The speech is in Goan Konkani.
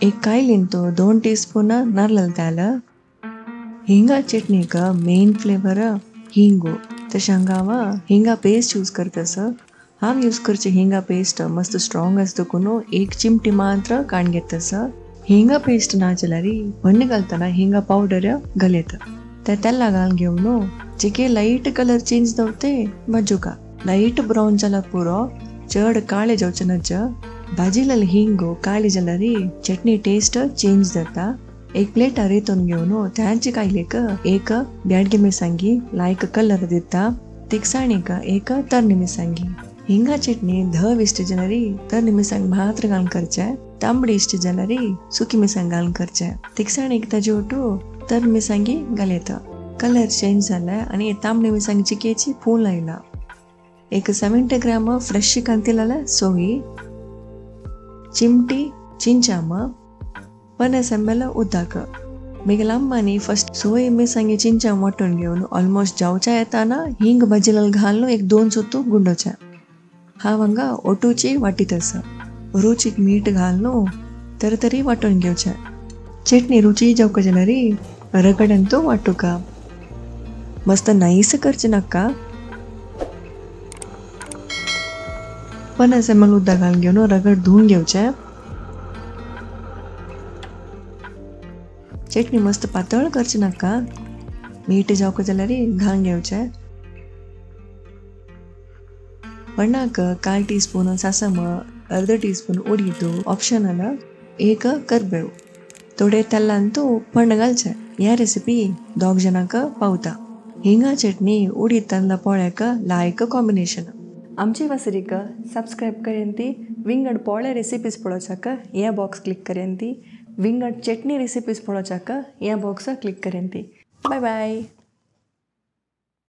एक कायलींत 2 टीस्पून नारळ तेल. हिंगा चटणीक मेन फ्लेवर हिंगू. तशें हांगा हांव हिंगा पेस्ट यूज करतस. हांव यूज करचे हिंगा पेस्ट मस्त स्ट्रॉंग आसता देखून 1 चिमटी मात्र काण घेतस. हिंगा पेस्ट ना जाल्यार मण्ण घालतना हिंगा पावडर घालयता. ते तेला घालून घेवन चिके लायट कलर चेंज जावते भाजुका. लायट ब्रावन जाल्यार पुरो, चड काळे जावचे नाच. भाजिलेले हिंगो काळी जाल्यार चटणी टेस्ट चेंज जाता. एक प्लेटार रेतून घेवन त्याचे कायलेक एक ब्याडगी मिरसांगी लायक कलर दिता. तिखसाणीक एक तरणी मिरसांगी. हिंगा चटणी धव इश्ट जाल्यार तरणी मिरसांग मात्र घालून करचे, तांबडी इश्ट जाल्यार सुकी मिरसांग घालून करचे. तिखसाणीक ताजे ओटू तरणी मिरसांगी घालयता. कलर चेंज जाला आनी तांबडी मिरसांग चिकेची फूल आयला. एक 70 ग्राम फ्रेश कांतिलाला सोयी, चिमटी चिंचाम, 50 ml उदक. मेगेल्या अम्मानी फस्ट सोय मिरसांगी चिंचाम वांटून घेवन ऑलमोस्ट जावच्या येताना हिंग भाजिलेल घालून एक 2 सुतू गुंडोचे. हांव हांगा ओटूची वाटीत आसा. रुचीक मीठ घालून तरतरी वांटून घेवचें. चटणी रुची जावका जाल्यार रगड्यान तो वांटुका. मस्त नायस करचें नाका. 50 ml उदक घालून घेवन रगड धुवन घेवचें. चटणी मस्त पातळ करची नाका. मीठ जावका जाल्यार घालून घेवचें. मण्णाक 1/4 टीस्पून सासम, 1/2 टीस्पून उडीद, ऑप्शनल, 1 करबेव, थोडे तेलांतू पण्ण घालचें. ह्या रेसिपी 2 जाणांक पावता. हिंगा चटणी उडीद तांदळा पोळ्याक लायक कॉम्बिनेशन. आमचे वासरीक सबस्क्रायब करयंती, विंगड पोळे रेसिपीज पळोवच्याक ह्या बॉक्स क्लिक करयंती, विंगड चटणी रेसिपीज पळोवच्याक ह्या बॉक्स क्लिक करयंती. बाय बाय.